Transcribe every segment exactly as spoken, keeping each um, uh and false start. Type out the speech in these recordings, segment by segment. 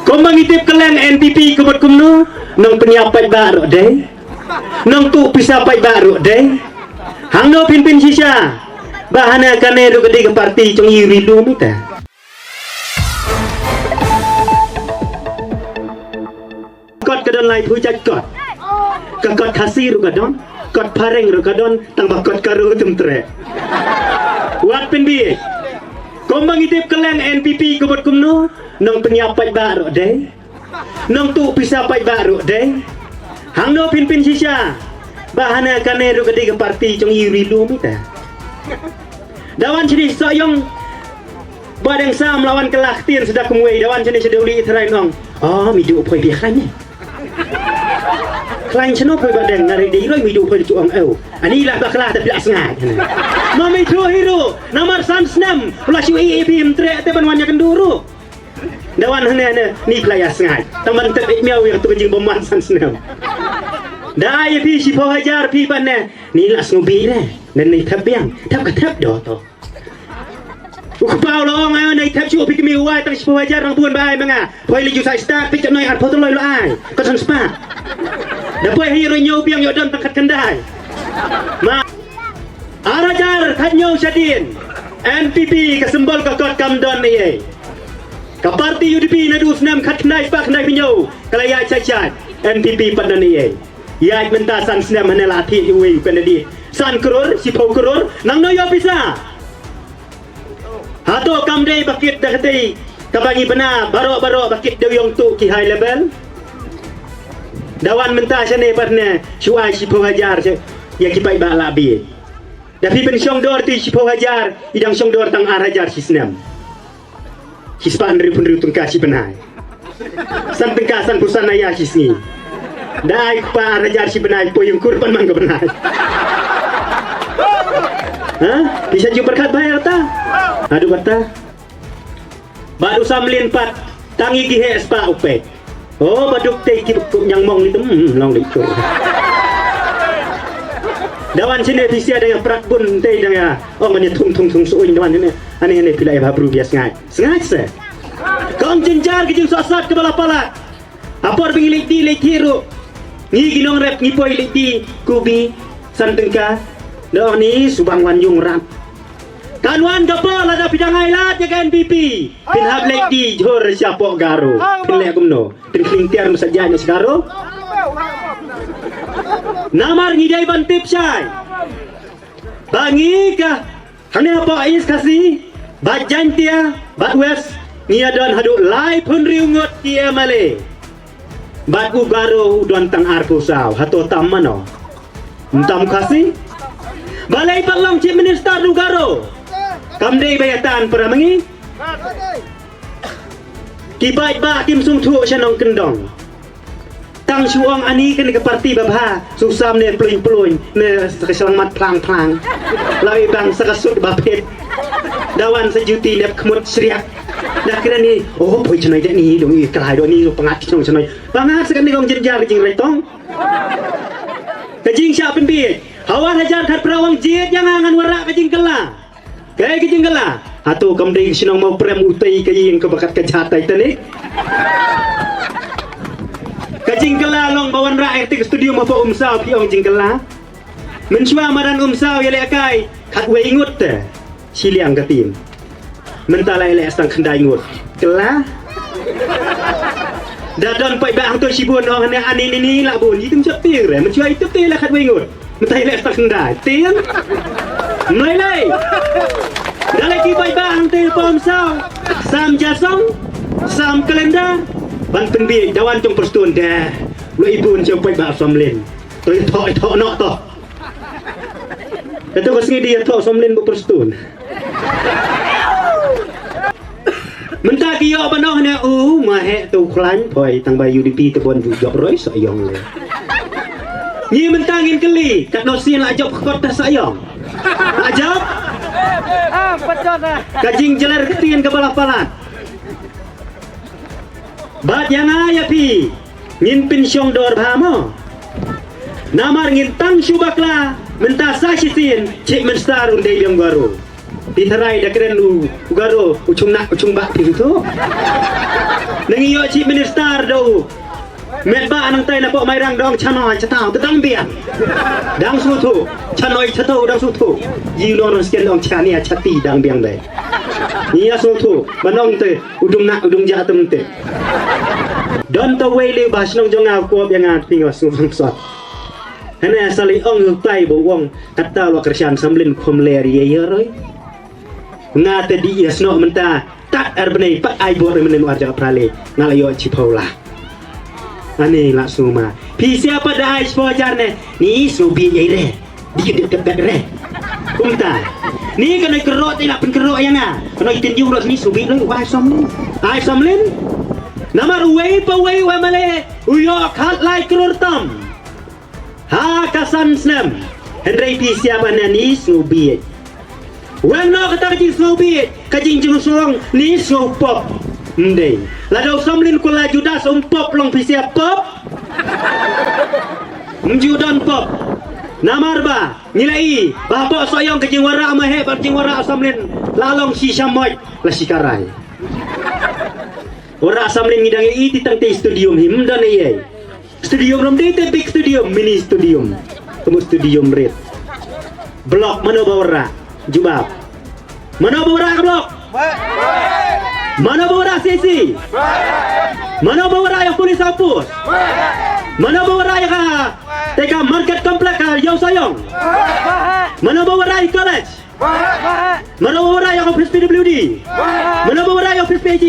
Kumba ngi tip kylleng N P P ka mut kumno, nongpynïap paidbah ruh dei. Nongtuh pisa paidbah ruh dei. Hangno phin pynshisha ba hane kane ruh ka dei ka parti jong i ri lum ita. Kot ka don laiphew jait kot. Ka kot Khasi ruh ka don, kot Phareng ruh ka don, tang ba kot Garo tum treh. Wat pynbieit. Kumba ngi tip kylleng N P P ka mut kumno, nongpynïap paidbah ruh dei. Nongtuh pisa paidbah ruh dei. Hangno phin pynshisha ba hane kane ruh ka dei ka parti jong i ri lum ita. Da wan shane Sohiong, Bah Deng Sam la wan kylla ktien sha da kumwei, da wan shane sha Dewlieh Tharai nong. Oh, mi duh poi bia khlaiñ ne. Khlaiñ shano poi Bah Deng, nga ri dei roi mi duh poi, tu ong eu. Ani la bakla te pila sngai. Ma mi duh hi ruh, namar san snem la shu i i bim treh te ban wan ïakynduh ruh. Da wan hane hane ni pla ïa sngai. Tang ban tep i miaw ïa tu ka jingbymman san snem. Da ai phi shiphew hajar phi ban ne. Ni la sngew bih re. Nen ni thep biang. Thep ka thep do to. U kpa u la ong ai ne thep shu phi kmie u ai tang shiphew hajar nang bun ba ai ma nga. Poi li ju sai start phi ka noi arphew tylli la ai. Ka san spah. Da poi hi ro ñiew biang ïoh don tang khat khyndai. Ma Ar hajar khatñiew shadien, N P P ka symbol ka kot kam don ei ei. Ka parti U D P naduh snem khatkhyndai spah khyndaiphew hynñiew ka la ïaid shai shai, N P P pat don ei ei. Ïaid mynta san snem hane la thied iwei u candidate. San klur, shiphew klur, nangno ïoh pisa. Hato kam dei ba kit da katei kaba ngi bna baroh baroh ba kit da u ïong tuh ki high level. Da wan mynta shane pat ne shu ai shiphew hajar sha ïa ki paidbah la bieit. Da phi pynshong dor te shiphew hajar, i dang shong dor tang ar hajar shi snem. Shi spah hynriewphew hynriew tyngka shi bnai. San tyngka sanphew san ïa shi sngi. Da ai kpa ar hajar shi bnai poi ïung kur ban man ka bnai. Ha? Phi sa ju pyrkhat bha ïa kata. Haduh kata. Bad u samlin pat tang i ki heh spah u peit. Oh, ba duk tei ki buk nyang mong ni tum, hmm, long dei tur. Da wan shane phi sia da ïa prak bun tei da ïa. Oh, man ïa thung thung thung suin da wan shane. Ane ane phi la ïa bha bru bias ngai. Sngaid se. Ka ong jynjar ka jingsosat kaba la palat. Ha por ba ngi leit die leit thied ruh. Ngi ki nongrep ngi poi leit die, kubi, san tyngka. Da ong ni subang wan yung rat. Kan wan ka por lada phi dang ai lad ïa ka N P P. Phin hap leit die jhur shapoh Garo. Phin leh kumno? Phin khling tiar masa jai na sha Garo. Namar ngi dei ban tip shai. Ba ngi ka Hangne hapoh East Khasi, bad Jaintia, bad West, ngi ïa don haduh laiphew hynriew ngut ki M L A. Bad u Garo u don tang arphew saw, hato tam mano? Ym tam Khasi? Balei pat long Chief Minister u Garo? Kam dei ba ïa tan para ma ngi? Ki paidbah kim sngewthuh sha nongkyndong. Tang shu ong ani kane ka parti ba bha, shu sam ne pluin pluin, ne sa ka shlangmat phlang phlang. Lawi bang sa ka sut ba phit. Da wan sa juti lep khmut shriak. Da kren ni, oh, poi chnoi de ni, dong i klai do ni, pangat chnong chnoi. Pangat sa kane kong jynjar ka jingrai tong. Ka jingshah pynbieit. Hawa hajar khat phra wang jied ïa nga ngan wanrah ka jingkylla. Kaei ka jingkylla? Hato kam dei ka shnong Mawprem utei ka ïing kaba kat ka jhat Titanic? Ka jingkylla long ba wanrah ïa ka studio ma pha Umsaw phi ong jingkylla. Mynshuwa madan Umsaw ïalehkai khatwei ngut te. Shiliang ka tim. Mynta la ïaleh tang khyndai ngut. Kylla. Da don paidbah hangto shibun ong ne ani ni ni la bun. Itim jot pir. Mynshuwa itim te la khatwei ngut. Mynta ïaleh tang khyndai. Tieng. Mlei lei. Da lei ki paidbah hangte pom saw. Sam Jasong. Sam Kalenda. Ban pynbieit da wan jong Prestone de. Lo ibun jong paidbah Samlin. To itho itho no to. Kato ka sngi di itho Samlin bu Prestone. Mynta ki ïoh ban ong ne u ma heh tu khlaiñ poi tang ba U D P te bon ju jop roi sa ïong le. Ngi mynta ngin kylli katno sien la jop kot ta sa ïong. La jop. Ah, pachot ah. Ka jingjeler ktien kaba la palat. Bad ïa nga ïa phi ngin pynshong dor bha mo. Namar ngin tang shu bakla mynta sa shisien Chief Minister un dei biang Garo. Phi tharai da kren u Garo u chung nak u chung bak phi tu. Nang ïoh chief minister do. Met ba nang tai na pok Mairang dong chano chataw te dang biang. Dang suthu. Chano chataw dang suthu. Ji no rong sken dong chani chati dang biang dai. Ni ya suthu. Manong te udung nak udung ja tem te. Don to wei le ba shnong jong nga ko biang ngat ping wa sung sot. Hene sali ong tai bo wong kata lo Krishan Samlin khom ler ye ye roi. Nga te di ya sno menta tat ar bnei pat ai bor menen war ja prale nga la yo chi paula. Ani la suma. Pi sia pat da ai spo jar ne ni su bi ye re. Di ke de re. Kumta. Ni ka noi kero ti la pen kero ya nga. Ka noi tin ju ros ni su bi lo ai Samlin. Ai Samlin. Namar wei pa wei wa male u yo khat lai kror tam. Ha ka san snem. Hynrei pi siap ne ni sngewbit. Wan no kata ka jing sngewbit ka jing jing sngewbit ni sngewpop. Ndei. Lada u Samlin kula Judas um pop long pi siap pop. Mju don pop. Namar ba ngi la i ba pok soyong ka jing wara ma he ba jing wara u Samlin la long si shamoj la si karai. Wara Samlin ngi dang i ti tang te studio him don i. Stadium ram dei te big stadium, mini stadium. Kamu stadium red. Blok mano bawara? Jubab. Mano bawara ke blok? Mano bawara C C? Mano bawara ya police outpost? Mano bawara ya ka teka market complex ka Yau Sayong? Mano bawara ya college? Mano ba wara ya office P W D? Mano ba wara ya office P G?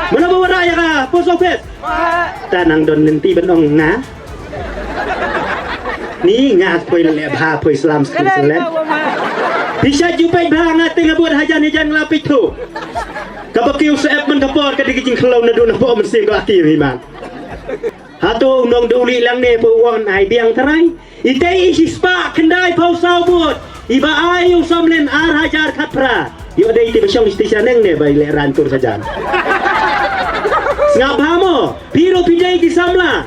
Mano ba wara ya ka post office? Ta nang don nenti ban ong nga. Ni nga poi le bha poi slam skul sele. Pisa ju poi bha nga tenga buat hajan hajan la pitu. Ka ba kiu se ep man ka por ka digi jing khlo na dun ho man sim ba ti mi man. Hato nong duli lang ne po wan ai biang tarai. Ite i shispa kendai pau saw bud. Iba ai u Samlin ar hajar khat phra. Yo dei ti bashong station neng ne bai le ran tur sajan. Sngap ha mo. Piro pidei ki samla.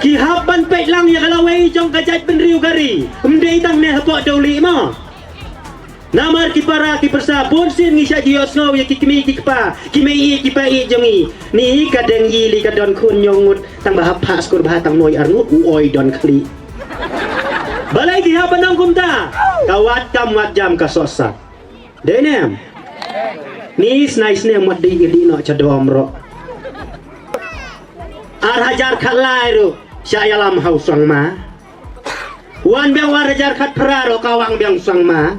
Ki hap ban peit lang ya kalawei jong ka jait penriu gari. Mdei tang ne hapo doli mo. Namar ki para ki persa pun sin ngi sha jiyo sngew ya ki kmi ki kpa ki mei i ki pa i jong i. Ni ka deng i li ka don khun nyong ngut. Tang ba hap phah skur ba tang noi arngut u oi don khlieh. Balei ki hap ban ong kumta? Ka wat kam wat jam ka sosa. Dei nem. Ni snai snem wat dei ir di no cha dom ro. Ar hajar khat lai ru sha yalam hau sang ma. Wan biang war hajar khat phra ro ka wang biang sang ma.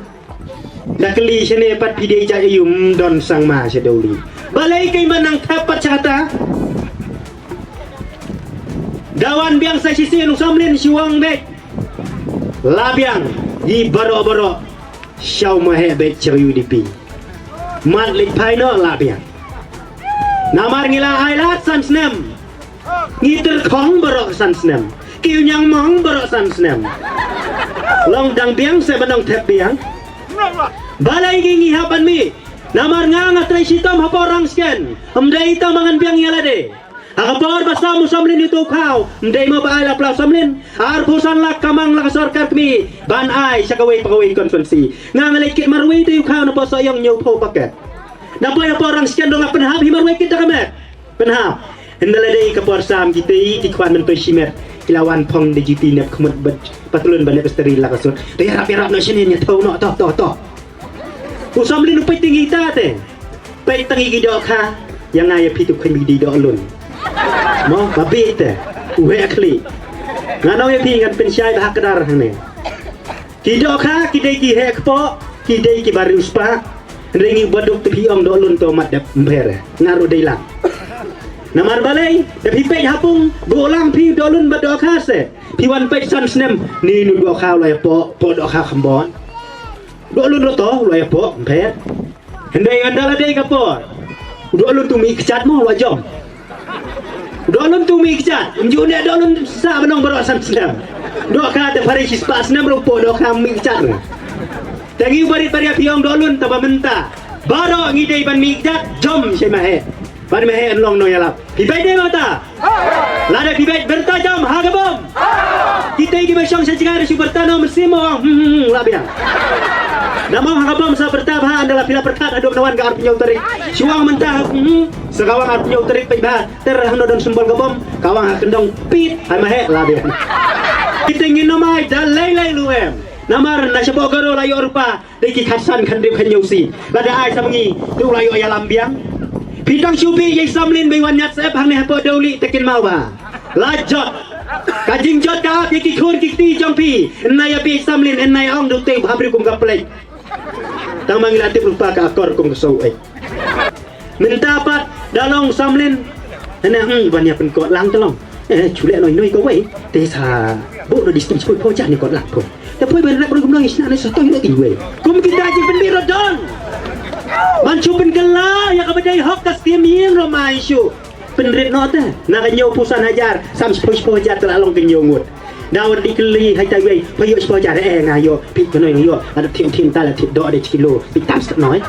Da kli shane pat pidei cha yum don sang ma sha doli. Balei kai manang thap pat cha ta. Dawan biang sa shisien u Samlin shuang bek. La biang i baro baro. Shaw ma he bek cha U D P. Mat lik phai no la biang. Namar ngi la ai lat san snem. Ngi ter khong baro san snem. Ki u nyang mong baro san snem. Long dang biang se banong thep biang. Balai ngi ngi hapan mi. Namar nga nga trei shitom hapo rang sken. Em dei ita mangan biang ya lade. Ha ka por ba sam u Samlin itu khaw, mdei mo ba ai la plau Samlin. Ar phew san lak kamang la ka sorkar kmi ban ai sha kawei pa kawei constituency. Nga nga leit kit marwei te u khaw na po soyong ñiew phew paket. Na po ya por rang sken dong a pynhap hi marwei kit da ka met. Pynhap. Hynda la dei ka por sam ki tei ki khwan men to shimet. Ki la wan phong de jiti nep khmut bet patlun ba nep steri la ka sut. Te yarap yarap no shinin ya thaw no to to to. U Samlin u peit tang ita te. Peit tang i ki dohkha. Ya nga ya phi tu khun i di doh lun. Mo ba bi te. U he khli. Nga nong ya phi ngan pynshai ba hak dar hangne. Ki dohkha ki dei ki he kpo ki dei ki bari uspa. Ringi baduk te phi ong doh lun to mat dep mper. Nga ru dei lang. Namar balei te phi peit hapung bu lang phi doh lun ba dohkha se. Phi wan peit san snem ni nu dohkha u la ya po po dohkha khambon. Doh lun roto u la ya po mper. Hynrei ynda la dei ka por. Doh lun tu mi kchat mo la jom. Doh lun tu mi kchat. Mju ne doh lun sa banong baro san snem. Dohkha te pari shispa snem ro po dohkha mi kchat. Tangi bari bari api ong doh lun taba mynta. Baro ngi dei ban mi kchat jom shai mahe. Ban mahe en long no yalap. Phi bai dei mata. Lada phi bai berta jom ha ka bom. Kita ki ba shong sha jngai ruh shu pyrta noh mynsiem, ong, hmm, hmm, hmm, la biang. Namar ha ka bom sa pyrta bha, ynda la phi la pyrta haduh mynta ka arphew tarik. Shu ong mynta, hmm, sa ka wan arphew tarik peit bha. Ter hangno don symbol ka bom, ka wan ha kyndong pit, hai ma heh, la biang. Kita ngin ym ai da lei lei ruh em. Namar na shapoh Garo la ïoh rupa, dei ki khatsan khathynriew khathynñiew shi. Lada ai sa ma ngi, te u la ïoh ïalam biang. Phi tang shu bih ïa i Samlin ba i wan ñiad syep hangne hapoh Dewlieh te kin maw ba. La jot. Ka jingjot ka ap ïa ki khun ki kti jong phi. Ynda ïa bih i Samlin, ynda ïa ong da u tei u bhabriew kum ka plek. Tang ma ngi la tip rupa ka akor kum ka soh eh. Mynta pat da long Samlin. Hana, hmm, ban ïa pynkot lang te long. Eh, chule noi noi kawei. Te sa buh noh distinct point pho jan ïa kot lang pho. Te poi ban rep ruh kumno ïa shna ne sa toh ïa ki wei. Kum kita jingpynbit ruh don. Ban shu pynkylla ïa kaba dei hok ka skim ïing ruh ma ïa shu. Pynrit noh te. Na ka hynñiew phew san hajar, sam shiphew shiphew hajar te la long ka hynñiew ngut. Da wat dei kylli hai ta wei, pha ïoh shiphew hajar, eh, nga ïoh, phi kano ïoh, ada thiam thiam ta la thiam doh de kilo, phi tam sat noi.